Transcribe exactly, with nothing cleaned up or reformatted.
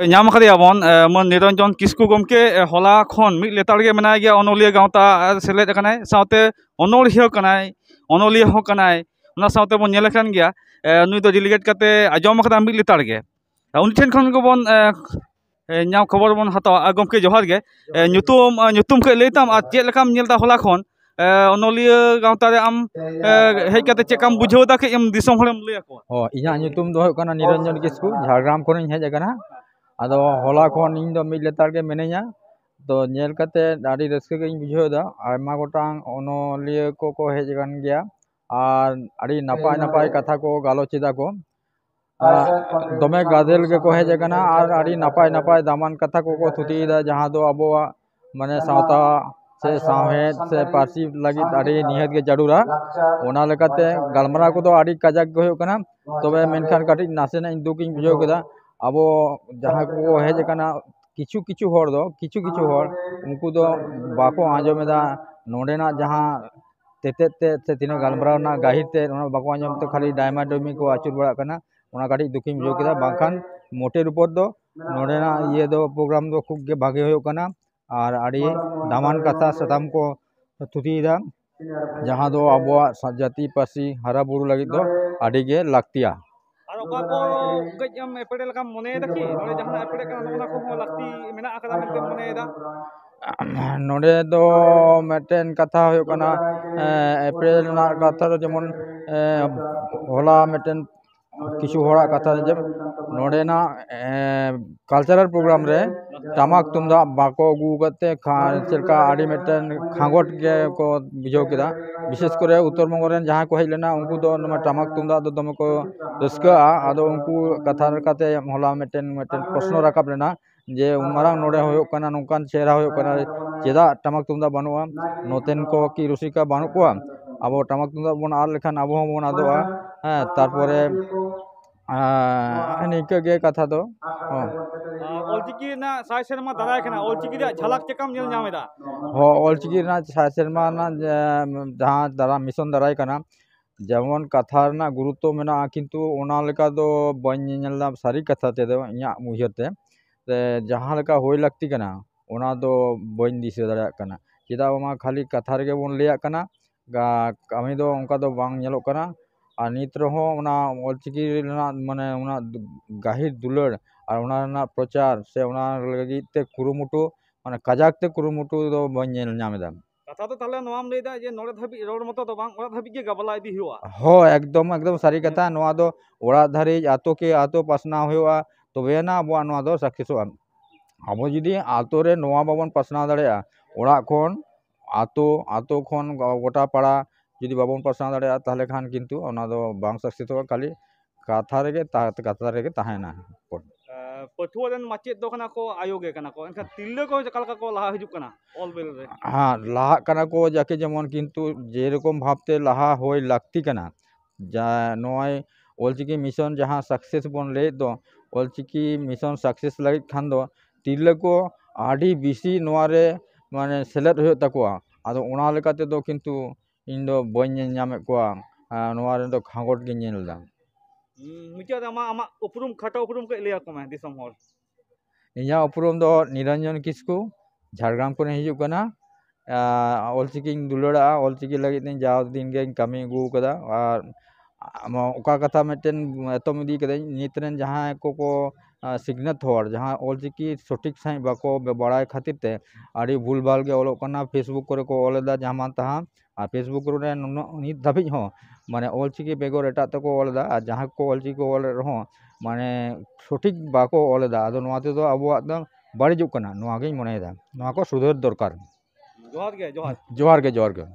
ᱧᱟᱢ ᱟᱠᱟᱫᱮᱭᱟ ᱵᱚᱱ, ᱮ, ᱢᱟᱹᱱ ᱱᱤᱨᱚᱧᱡᱚᱱ ᱠᱤᱥᱠᱩ ᱜᱚᱢᱠᱮ, ᱮ, ᱦᱚᱞᱟ ᱠᱷᱚᱱ ᱢᱤᱫ ᱞᱮᱛᱟᱲ ᱜᱮ ᱢᱮᱱᱟᱭ ᱜᱮᱭᱟ, ᱚᱱᱚᱞᱤᱭᱟᱹ ᱜᱟᱶᱛᱟ ᱨᱮ ᱥᱮᱞᱮᱫ ᱟᱠᱟᱱᱟᱭ, ᱥᱟᱶᱛᱮ ᱚᱱᱚᱬᱦᱤᱭᱟᱹ ᱠᱟᱱᱟᱭ, ᱚᱱᱚᱞᱤᱭᱟᱹ ᱦᱚᱸ ᱠᱟᱱᱟᱭ᱾ ᱚᱱᱟ ᱥᱟᱶᱛᱮ ᱵᱚᱱ ᱧᱮᱞᱮ ᱠᱟᱱ ᱜᱮᱭᱟ, ᱮ, ᱱᱩᱭ ᱫᱚ ᱰᱮᱞᱤᱜᱮᱴ ᱠᱟᱛᱮ ᱟᱸᱡᱚᱢ ᱟᱠᱟᱫᱟ ᱢᱤᱫ ᱞᱮᱛᱟᱲ ᱜᱮ᱾ ᱟᱨ ᱩᱱᱤ ᱴᱷᱮᱱ ᱠᱷᱚᱱ ᱜᱮᱵᱚᱱ, ᱮ, ᱮ, ᱧᱟᱢ ᱠᱷᱚᱵᱚᱨ ᱵᱚᱱ ᱦᱟᱛᱟᱣᱟ᱾ ᱟᱨ ᱜᱚᱢᱠᱮ, ᱡᱚᱦᱟᱨ ᱜᱮ᱾ ᱮ, ᱧᱩᱛᱩᱢ, ᱮ, ᱧᱩᱛᱩᱢ ᱠᱟᱹᱡ ᱞᱟᱹᱭ ᱛᱟᱢ, ᱟᱨ ᱪᱮᱫ ᱞᱮᱠᱟᱢ ᱧᱮᱞ ᱮᱫᱟ ᱦᱚᱞᱟ ᱠᱷᱚᱱ, ᱮ, ᱚᱱᱚᱞᱤᱭᱟᱹ ᱜᱟᱶᱛᱟ ᱨᱮ ᱟᱢ, ᱮ, ᱦᱮᱡ ᱠᱟᱛᱮ ᱪᱮᱫ ᱞᱮᱠᱟᱢ ᱵᱩᱡᱷᱟᱹᱣ ᱮᱫᱟ, ᱠᱟᱹᱡ ᱮᱢ ᱫᱤᱥᱚᱢ ᱦᱚᱲᱮᱢ ᱞᱟᱹᱭ ᱟᱠᱚᱣᱟ? ᱚ, ᱤᱧᱟᱹᱜ ᱧᱩᱛᱩᱢ ᱫᱚ ᱦᱩᱭᱩᱜ ᱠᱟᱱᱟ ᱱᱤᱨᱚᱧᱡᱚᱱ ᱠᱤᱥᱠᱩ, ᱡᱷᱟᱲᱜᱨᱟᱢ ᱠᱷᱚᱱᱤᱧ ᱦᱮᱡ ᱟᱠᱟᱱᱟ᱾ ᱟᱫᱚ ᱦᱚᱞᱟ ᱠᱷᱚᱱ ᱤᱧ ᱫᱚ ᱢᱤᱫ ᱞᱮᱛᱟᱲ ᱜᱮ ᱢᱤᱱᱟᱹᱧᱟ᱾ ᱛᱚ, ᱧᱮᱞ ᱠᱟᱛᱮ ᱟᱹᱰᱤ ᱨᱟᱹᱥᱠᱟᱹ ᱜᱤᱧ ᱵᱩᱡᱷᱟᱹᱣ ᱮᱫᱟ᱾ ᱟᱭᱢᱟ ᱜᱚᱴᱟᱝ ᱚᱱᱚᱞᱤᱭᱟᱹ ᱠᱚᱠᱚ ᱦᱮᱡ ᱟᱠᱟᱱ ᱜᱮᱭᱟ ᱟᱨ ᱟᱹᱰᱤ ᱱᱟᱯᱟᱭ ᱱᱟᱯᱟᱭ ᱠᱟᱛᱷᱟ ᱠᱚ ᱜᱟᱞᱚᱪ ᱮᱫᱟ ᱠᱚ᱾ ᱟᱨ ᱫᱚᱢᱮ ᱜᱟᱫᱮᱞ ᱜᱮᱠᱚ ᱦᱮᱡ ᱟᱠᱟᱱᱟ ᱟᱨ ᱟᱹᱰᱤ ᱱᱟᱯᱟᱭ ᱱᱟᱯᱟᱭ ᱫᱟᱢᱟᱱ ᱠᱟᱛᱷᱟ ᱠᱚᱠᱚ ᱛᱷᱩᱛᱤᱭᱮᱫᱟ, ᱡᱟᱦᱟᱸ ᱫᱚ ᱟᱵᱚᱣᱟᱜ ᱢᱟᱱᱮ ᱥᱟᱶᱛᱟ ᱥᱮ ᱥᱟᱶᱦᱮᱫ ᱥᱮ ᱯᱟᱹᱨᱥᱤ ᱞᱟᱹᱜᱤᱫ ᱟᱹᱰᱤ ᱱᱤᱦᱟᱹᱛ ᱜᱮ ᱡᱟᱹᱨᱩᱲᱟ᱾ ᱚᱱᱟ ᱞᱮᱠᱟᱛᱮ ᱜᱟᱞᱢᱟᱨᱟᱣ ᱠᱚᱫᱚ ᱟᱹᱰᱤ ᱠᱟᱡᱟᱠ ᱜᱮ ᱦᱩᱭᱩᱜ ᱠᱟᱱᱟ᱾ ᱛᱚᱵᱮ ᱢᱮᱱᱠᱷᱟᱱ ᱠᱟᱹᱴᱤᱡ ᱱᱟᱥᱮᱱᱟᱜ ᱤᱧ ᱫᱩᱠ ᱤᱧ ᱵᱩᱡᱷᱟᱹᱣ ᱠᱮᱫᱟ, ᱟᱵᱚ ᱡᱟᱦᱟᱸᱭ ᱠᱚᱠᱚ ᱦᱮᱡ ᱟᱠᱟᱱᱟ, ᱠᱤᱪᱷᱩ ᱠᱤᱪᱷᱩ ᱦᱚᱲ ᱫᱚ, ᱠᱤᱪᱷᱩ ᱠᱤᱪᱷᱩ ᱦᱚᱲ ᱩᱱᱠᱩ ᱫᱚ ᱵᱟᱠᱚ ᱟᱸᱡᱚᱢ ᱮᱫᱟ ᱱᱚᱰᱮᱱᱟᱜ ᱡᱟᱦᱟᱸ ᱛᱮᱛᱮᱫ ᱛᱮ ᱥᱮ ᱛᱤᱱᱟᱹᱜ ᱜᱟᱞᱢᱟᱨᱟᱣ ᱨᱮᱱᱟᱜ ᱜᱟᱹᱦᱤᱨ ᱛᱮ, ᱚᱱᱟ ᱵᱟᱠᱚ ᱟᱸᱡᱚᱢ ᱛᱮ ᱠᱷᱟᱹᱞᱤ ᱰᱟᱭᱢᱟ ᱰᱩᱭᱢᱤ ᱠᱚ ᱟᱹᱪᱩᱨ ᱵᱟᱲᱟᱜ ᱠᱟᱱᱟ᱾ ᱚᱱᱟ ᱠᱟᱹᱴᱤᱡ ᱫᱩᱠᱤᱧ ᱵᱩᱡᱷᱟᱹᱣ ᱠᱮᱫᱟ᱾ ᱵᱟᱝᱠᱷᱟᱱ ᱢᱚᱴᱮᱨ ᱩᱯᱚᱨ ᱫᱚ ᱱᱚᱰᱮᱱᱟᱜ ᱤᱭᱟᱹ ᱫᱚ, ᱯᱨᱳᱜᱨᱟᱢ ᱫᱚ ᱠᱷᱩᱵ ᱜᱮ ᱵᱷᱟᱜᱮ ᱦᱩᱭᱩᱜ ᱠᱟᱱᱟ ᱟᱨ ᱟᱹᱰᱤ ᱫᱟᱢᱟᱱ ᱠᱟᱛᱷᱟ ᱥᱟᱛᱟᱢ ᱠᱚ ᱛᱷᱩᱛᱤᱭᱮᱫᱟ, ᱡᱟᱦᱟᱸ ᱫᱚ ᱟᱵᱚᱣᱟᱜ ᱥᱟ-, ᱡᱟᱹᱛᱤ ᱯᱟᱹᱨᱥᱤ ᱦᱟᱨᱟ ᱵᱩᱨᱩ ᱞᱟᱹᱜᱤᱫ ᱫᱚ ᱟᱹᱰᱤ ᱜᱮ ᱞᱟᱹᱠᱛᱤᱭᱟ᱾ ᱟᱨ ᱚᱠᱟ ᱠᱚ ᱠᱟᱹᱡ ᱮᱢ ᱮᱯᱮᱨᱮ ᱞᱮᱠᱟᱢ ᱢᱚᱱᱮᱭᱮᱫᱟ ᱠᱤ? ᱱᱚᱰᱮ ᱡᱟᱦᱟᱱᱟᱜ ᱮᱯᱮᱨᱮ ᱠᱟᱱᱟ, ᱱᱚᱜᱼᱚ ᱱᱟ ᱠᱚᱦᱚᱸ ᱞᱟᱹᱠᱛᱤ ᱢᱮᱱᱟᱜ ᱟᱠᱟᱫᱟ ᱢᱮᱱᱛᱮᱢ ᱢᱚᱱᱮᱭᱮᱫᱟ? ᱱᱚᱰᱮ ᱫᱚ ᱢᱤᱫᱴᱮᱱ ᱠᱟᱛᱷᱟ ᱦᱩᱭᱩᱜ ᱠᱟᱱᱟ, ᱮᱸ, ᱮᱯᱨᱤᱞ ᱨᱮᱱᱟᱜ ᱠᱟᱛᱷᱟ ᱫᱚ ᱡᱮᱢᱚᱱ, ᱮᱸ, ᱦᱚᱞᱟ ᱢᱤᱫᱴᱮᱱ ᱠᱤᱪᱷᱩ ᱦᱚᱲᱟᱜ ᱠᱟᱛᱷᱟ ᱡᱮ ᱱᱚᱰᱮᱱᱟᱜ, ᱮᱸ, ᱠᱟᱞᱪᱟᱨᱟᱞ ᱯᱨᱳᱜᱨᱟᱢ ᱨᱮ ᱴᱟᱢᱟᱠ ᱛᱩᱢᱫᱟᱜ ᱵᱟᱠᱚ ᱟᱹᱜᱩ ᱟᱠᱟᱫ ᱛᱮ ᱠᱷᱟ-, ᱪᱮᱫ ᱞᱮᱠᱟ ᱟᱹᱰᱤ ᱢᱤᱫᱴᱮᱱ ᱠᱷᱟᱸᱜᱚᱴ ᱜᱮ ᱠᱚ ᱵᱩᱡᱷᱟᱹᱣ ᱠᱮᱫᱟ᱾ ᱵᱤᱥᱮᱥ ᱠᱚᱨᱮ ᱩᱛᱛᱚᱨ ᱵᱚᱝᱜᱚ ᱨᱮᱱ ᱡᱟᱦᱟᱸᱭ ᱠᱚ ᱦᱮᱡ ᱞᱮᱱᱟ, ᱩᱱᱠᱩ ᱫᱚ ᱱᱚᱣᱟ ᱴᱟᱢᱟᱠ ᱛᱩᱢᱫᱟᱜ ᱫᱚ ᱫᱚᱢᱮ ᱠᱚ ᱨᱟᱹᱥᱠᱟᱹᱜᱼᱟ᱾ ᱟᱫᱚ ᱩᱱᱠᱩ ᱠᱟᱛᱷᱟ ᱞᱮᱠᱟᱛᱮ ᱦᱚᱞᱟ ᱢᱤᱫᱴᱮᱱ, ᱢᱤᱫᱴᱮᱱ ᱯᱨᱚᱥᱱᱚ ᱨᱟᱠᱟᱵ ᱞᱮᱱᱟ ᱡᱮ ᱩᱱ ᱢᱟᱨᱟᱝ ᱱᱚᱰᱮ ᱦᱩᱭᱩᱜ ᱠᱟᱱᱟ, ᱱᱚᱝᱠᱟᱱ ᱪᱮᱦᱨᱟ ᱦᱩᱭᱩᱜ ᱠᱟᱱᱟ, ᱪᱮᱫᱟᱜ ᱴᱟᱢᱟᱠ ᱛᱩᱢᱫᱟᱜ ᱵᱟᱹᱱᱩᱜᱼᱟ? ᱱᱚᱛᱮᱱ ᱠᱚ ᱠᱤ ᱨᱩᱥᱤᱠᱟ ᱵᱟᱹᱱᱩᱜ ᱠᱚᱣᱟ? ᱟᱵᱚ ᱴᱟᱢᱟᱠ ᱛᱩᱢᱫᱟᱜ ᱵᱚᱱ ᱟᱫ ᱞᱮᱠᱷᱟᱱ ᱟᱵᱚ ᱦᱚᱸᱵᱚᱱ ᱟᱫᱚᱜᱼᱟ᱾ ᱦᱮᱸ, ᱛᱟᱨᱯᱚᱨᱮ, ᱟᱸ, ᱱᱤᱝᱠᱟᱹ ᱜᱮ ᱠᱟᱛᱷᱟ ᱫᱚ᱾ ᱦᱚᱸ᱾ ᱟᱨ ᱚᱞᱪᱤᱠᱤ ᱨᱮᱱᱟᱜ ᱥᱟᱭ ᱥᱮᱨᱢᱟ ᱫᱟᱨᱟᱭ ᱠᱟᱱᱟ, ᱚᱞᱪᱤᱠᱤ ᱨᱮᱭᱟᱜ ᱡᱷᱟᱞᱟᱠ ᱪᱮᱠᱟᱢ ᱧᱮᱞ ᱧᱟᱢ ᱮᱫᱟ? ᱦᱚᱸ, ᱚᱞᱪᱤᱠᱤ ᱨᱮᱱᱟᱜ ᱥᱟᱭ ᱥᱮᱨᱢᱟ ᱨᱮᱱᱟᱜ ᱡᱮ, ᱡᱟᱦᱟᱸ ᱫᱟᱨᱟ ᱢᱤᱥᱚᱱ ᱫᱟᱨᱟᱭ ᱠᱟᱱᱟ, ᱡᱮᱢᱚᱱ ᱠᱟᱛᱷᱟ ᱨᱮᱱᱟᱜ ᱜᱩᱨᱩᱛᱛᱚ ᱢᱮᱱᱟᱜᱼᱟ, ᱠᱤᱱᱛᱩ ᱚᱱᱟ ᱞᱮᱠᱟ ᱫᱚ ᱵᱟᱹᱧ ᱧᱮᱧᱮᱞ ᱮᱫᱟ ᱥᱟᱹᱨᱤ ᱠᱟᱛᱷᱟ ᱛᱮᱫᱚ, ᱤᱧᱟᱹᱜ ᱩᱭᱦᱟᱹᱨ ᱛᱮ᱾ ᱥᱮ ᱡᱟᱦᱟᱸ ᱞᱮᱠᱟ ᱦᱩᱭ ᱞᱟᱹᱠᱛᱤ ᱠᱟᱱᱟ, ᱚᱱᱟ ᱫᱚ ᱵᱟᱹᱧ ᱫᱤᱥᱟᱹ ᱫᱟᱲᱮᱭᱟᱜ ᱠᱟᱱᱟ᱾ ᱪᱮᱫᱟᱜ ᱵᱟᱝᱢᱟ ᱠᱷᱟᱹᱞᱤ ᱠᱟᱛᱷᱟ ᱨᱮᱜᱮ ᱵᱚᱱ ᱞᱟᱹᱭᱟᱜ ᱠᱟᱱᱟ, ᱜᱟ-, ᱠᱟᱹᱢᱤ ᱫᱚ ᱚᱱᱠᱟ ᱫᱚ ᱵᱟᱝ ᱧᱮᱞᱚᱜ ᱠᱟᱱᱟ᱾ ᱟᱨ ᱱᱤᱛ ᱨᱮᱦᱚᱸ ᱚᱱᱟ ᱚᱞᱪᱤᱠᱤ ᱨᱮᱱᱟᱜ, ᱢᱟᱱᱮ, ᱚᱱᱟ ᱫᱩ-, ᱜᱟᱹᱦᱤᱨ ᱫᱩᱞᱟᱹᱲ ᱟᱨ ᱚᱱᱟ ᱨᱮᱱᱟᱜ ᱯᱨᱚᱪᱟᱨ ᱥᱮ ᱚᱱᱟ ᱞᱟᱹᱜᱤᱫ ᱛᱮ ᱠᱩᱨᱩᱢᱩᱴᱩ, ᱢᱟᱱᱮ, ᱠᱟᱡᱟᱠ ᱛᱮ ᱠᱩᱨᱩᱢᱩᱴᱩ ᱫᱚ ᱵᱟᱹᱧ ᱧᱮᱞ ᱧᱟᱢ ᱮᱫᱟ᱾ ᱠᱟᱛᱷᱟ ᱫᱚ ᱛᱟᱦᱚᱞᱮ ᱱᱚᱣᱟᱢ ᱞᱟᱹᱭᱫᱟ ᱡᱮ ᱱᱚᱰᱮ ᱫᱷᱟᱹᱵᱤᱡ ᱨᱚᱲ ᱢᱚᱛᱚ ᱫᱚ ᱵᱟᱝ, ᱚᱲᱟᱜ ᱫᱷᱟᱹᱵᱤᱡ ᱜᱮ ᱜᱟᱵᱞᱟ ᱤᱫᱤ ᱦᱩᱭᱩᱜᱼᱟ᱾ ᱦᱳᱭ, ᱮᱠᱫᱚᱢ, ᱮᱠᱫᱚᱢ ᱥᱟᱹᱨᱤ ᱠᱟᱛᱷᱟ᱾ ᱦᱮᱸ᱾ ᱱᱚᱣᱟ ᱫᱚ ᱚᱲᱟᱜ ᱫᱷᱟᱹᱨᱤᱡ, ᱟᱛᱳ ᱠᱮ ᱟᱛᱳ ᱯᱟᱥᱱᱟᱣ ᱦᱩᱭᱩᱜᱼᱟ, ᱛᱚᱵᱮᱭᱟᱱᱟ ᱟᱵᱚᱣᱟᱜ ᱱᱚᱣᱟ ᱫᱚ ᱥᱟᱠᱥᱮᱥᱚᱜᱼᱟ᱾ ᱟᱵᱚ ᱡᱩᱫᱤ ᱟᱛᱳ ᱨᱮ ᱱᱚᱣᱟ ᱵᱟᱵᱚᱱ ᱯᱟᱥᱱᱟᱣ ᱫᱟᱲᱮᱭᱟᱜᱼᱟ, ᱚᱲᱟᱜ ᱠᱷᱚᱱ ᱟᱛᱳ, ᱟᱛᱳ ᱠᱷᱚᱱ ᱜᱚ-, ᱜᱚᱴᱟ ᱯᱟᱲᱟ ᱡᱩᱫᱤ ᱵᱟᱵᱚᱱ ᱯᱟᱥᱱᱟᱣ ᱫᱟᱲᱮᱭᱟᱜᱼᱟ, ᱛᱟᱦᱚᱞᱮ ᱠᱷᱟᱱ ᱠᱤᱱᱛᱩ ᱚᱱᱟ ᱫᱚ ᱵᱟᱝ ᱥᱟᱠᱥᱮᱥᱚᱜᱼᱟ, ᱠᱷᱟᱹᱞᱤ ᱠᱟᱛᱷᱟ ᱨᱮᱜᱮ ᱛᱟ-, ᱠᱟᱛᱷᱟ ᱨᱮᱜᱮ ᱛᱟᱦᱮᱱᱟ᱾ ᱮ, ᱯᱟᱹᱴᱷᱩᱣᱟᱹ ᱨᱮᱱ ᱢᱟᱪᱮᱫ ᱫᱚ ᱠᱟᱱᱟ ᱠᱚ ᱟᱭᱳ ᱜᱮ ᱠᱟᱱᱟ ᱠᱚ, ᱮᱱᱠᱷᱟᱱ ᱛᱤᱨᱞᱟᱹ ᱠᱚ ᱚᱠᱟ ᱞᱮᱠᱟ ᱠᱚ ᱞᱟᱦᱟ ᱦᱤᱡᱩᱜ ᱠᱟᱱᱟ ᱚᱞ ᱵᱮᱞ ᱨᱮ? ᱦᱮᱸ, ᱞᱟᱦᱟᱜ ᱠᱟᱱᱟ ᱠᱚ ᱡᱟᱠᱮ ᱡᱮᱢᱚᱱ, ᱠᱤᱱᱛᱩ ᱡᱮᱨᱚᱠᱚᱢ ᱵᱷᱟᱵᱽᱛᱮ ᱞᱟᱦᱟ ᱦᱩᱭ ᱞᱟᱹᱠᱛᱤ ᱠᱟᱱᱟ, ᱡᱟ ᱱᱚᱜᱼᱚᱭ ᱚᱞᱪᱤᱠᱤ ᱢᱤᱥᱚᱱ ᱡᱟᱦᱟᱸ ᱥᱟᱠᱥᱮᱥ ᱵᱚᱱ ᱞᱟᱹᱭᱮᱫ ᱫᱚ, ᱚᱞᱪᱤᱠᱤ ᱢᱤᱥᱚᱱ ᱥᱟᱠᱥᱮᱥ ᱞᱟᱹᱜᱤᱫ ᱠᱷᱟᱱ ᱫᱚ ᱛᱤᱨᱞᱟᱹ ᱠᱚ ᱟᱹᱰᱤ ᱵᱮᱥᱤ ᱱᱚᱣᱟ ᱨᱮ, ᱢᱟᱱᱮ, ᱥᱮᱞᱮᱫ ᱦᱩᱭᱩᱜ ᱛᱟᱠᱚᱣᱟ᱾ ᱟᱫᱚ ᱚᱱᱟ ᱞᱮᱠᱟ ᱛᱮᱫᱚ ᱠᱤᱱᱛᱩ ᱤᱧ ᱫᱚ ᱵᱟᱹᱧ ᱧᱮᱞ ᱧᱟᱢᱮᱫ ᱠᱚᱣᱟ᱾ ᱟᱨ ᱱᱚᱣᱟ ᱨᱮᱫᱚ ᱠᱷᱟᱸᱜᱚᱴ ᱜᱤᱧ ᱧᱮᱞ ᱮᱫᱟ᱾ ᱦᱩᱸ, ᱢᱩᱪᱟᱹᱫ ᱨᱮ ᱟᱢᱟᱜ, ᱟᱢᱟᱜ ᱩᱯᱨᱩᱢ, ᱠᱷᱟᱴᱚ ᱩᱯᱨᱩᱢ ᱠᱟᱹᱡ ᱞᱟᱹᱭ ᱟᱠᱚ ᱢᱮ ᱫᱤᱥᱚᱢ ᱦᱚᱲ᱾ ᱤᱧᱟᱹᱜ ᱩᱯᱨᱩᱢ ᱫᱚ ᱱᱤᱨᱚᱧᱡᱚᱱ ᱠᱤᱥᱠᱩ, ᱡᱷᱟᱲᱜᱨᱟᱢ ᱠᱷᱚᱱᱤᱧ ᱦᱤᱡᱩᱜ ᱠᱟᱱᱟ᱾ ᱟᱨ ᱚᱞᱪᱤᱠᱤᱧ ᱫᱩᱞᱟᱹᱲᱟᱜᱼᱟ, ᱚᱞᱪᱤᱠᱤ ᱞᱟᱹᱜᱤᱫ ᱤᱧ ᱡᱟᱣ ᱫᱤᱱ ᱜᱮᱧ ᱠᱟᱹᱢᱤ ᱟᱹᱜᱩ ᱟᱠᱟᱫᱟ᱾ ᱟᱨ ᱟᱢ ᱚᱠᱟ ᱠᱟᱛᱷᱟ ᱢᱤᱫᱴᱮᱱ ᱮᱛᱚᱢ ᱤᱫᱤ ᱠᱟᱹᱫᱟᱹᱧ, ᱱᱤᱛ ᱨᱮᱱ ᱡᱟᱦᱟᱸᱭ ᱠᱚᱠᱚ, ᱟᱸ, ᱥᱤᱠᱷᱱᱟᱹᱛ ᱦᱚᱲ, ᱡᱟᱦᱟᱸ ᱚᱞᱪᱤᱠᱤ ᱥᱚᱴᱷᱤᱠ ᱥᱟᱺᱦᱤᱡ ᱵᱟᱠᱚ ᱵᱮ-, ᱵᱟᱲᱟᱭ ᱠᱷᱟᱹᱛᱤᱨ ᱛᱮ ᱟᱹᱰᱤ ᱵᱷᱩᱞ ᱵᱷᱟᱞ ᱜᱮ ᱚᱞᱚᱜ ᱠᱟᱱᱟ, Facebook ᱠᱚᱨᱮ ᱠᱚ ᱚᱞ ᱮᱫᱟ ᱡᱟᱦᱟᱸ ᱢᱟᱱ ᱛᱟᱦᱟᱸ᱾ ᱟᱨ Facebook ᱨᱮ ᱱᱩᱱᱟᱹᱜ ᱱᱤᱛ ᱫᱷᱟᱹᱵᱤᱡ ᱦᱚᱸ, ᱢᱟᱱᱮ, ᱚᱞᱪᱤᱠᱤ ᱵᱮᱜᱚᱨ ᱮᱴᱟᱜ ᱛᱮᱠᱚ ᱚᱞ ᱮᱫᱟ, ᱟᱨ ᱡᱟᱦᱟᱸ ᱠᱚ ᱚᱞᱪᱤᱠᱤ ᱠᱚ ᱚᱞᱮᱫ ᱨᱮᱦᱚᱸ, ᱢᱟᱱᱮ, ᱥᱚᱴᱷᱤᱠ ᱵᱟᱠᱚ ᱚᱞ ᱮᱫᱟ᱾ ᱟᱫᱚ ᱱᱚᱣᱟ ᱛᱮᱫᱚ ᱟᱵᱚᱣᱟᱜ ᱫᱚ ᱵᱟᱹᱲᱤᱡᱚᱜ ᱠᱟᱱᱟ, ᱱᱚᱣᱟ ᱜᱤᱧ ᱢᱚᱱᱮᱭᱮᱫᱟ᱾ ᱱᱚᱣᱟ ᱠᱚ ᱥᱩᱫᱷᱟᱹᱨ ᱫᱚᱨᱠᱟᱨ᱾ ᱡᱚᱦᱟᱨ ᱜᱮ, ᱡᱚᱦᱟᱨ᱾ ᱡᱚᱦᱟᱨ ᱜᱮ, ᱡᱚᱦᱟᱨ ᱜᱮ᱾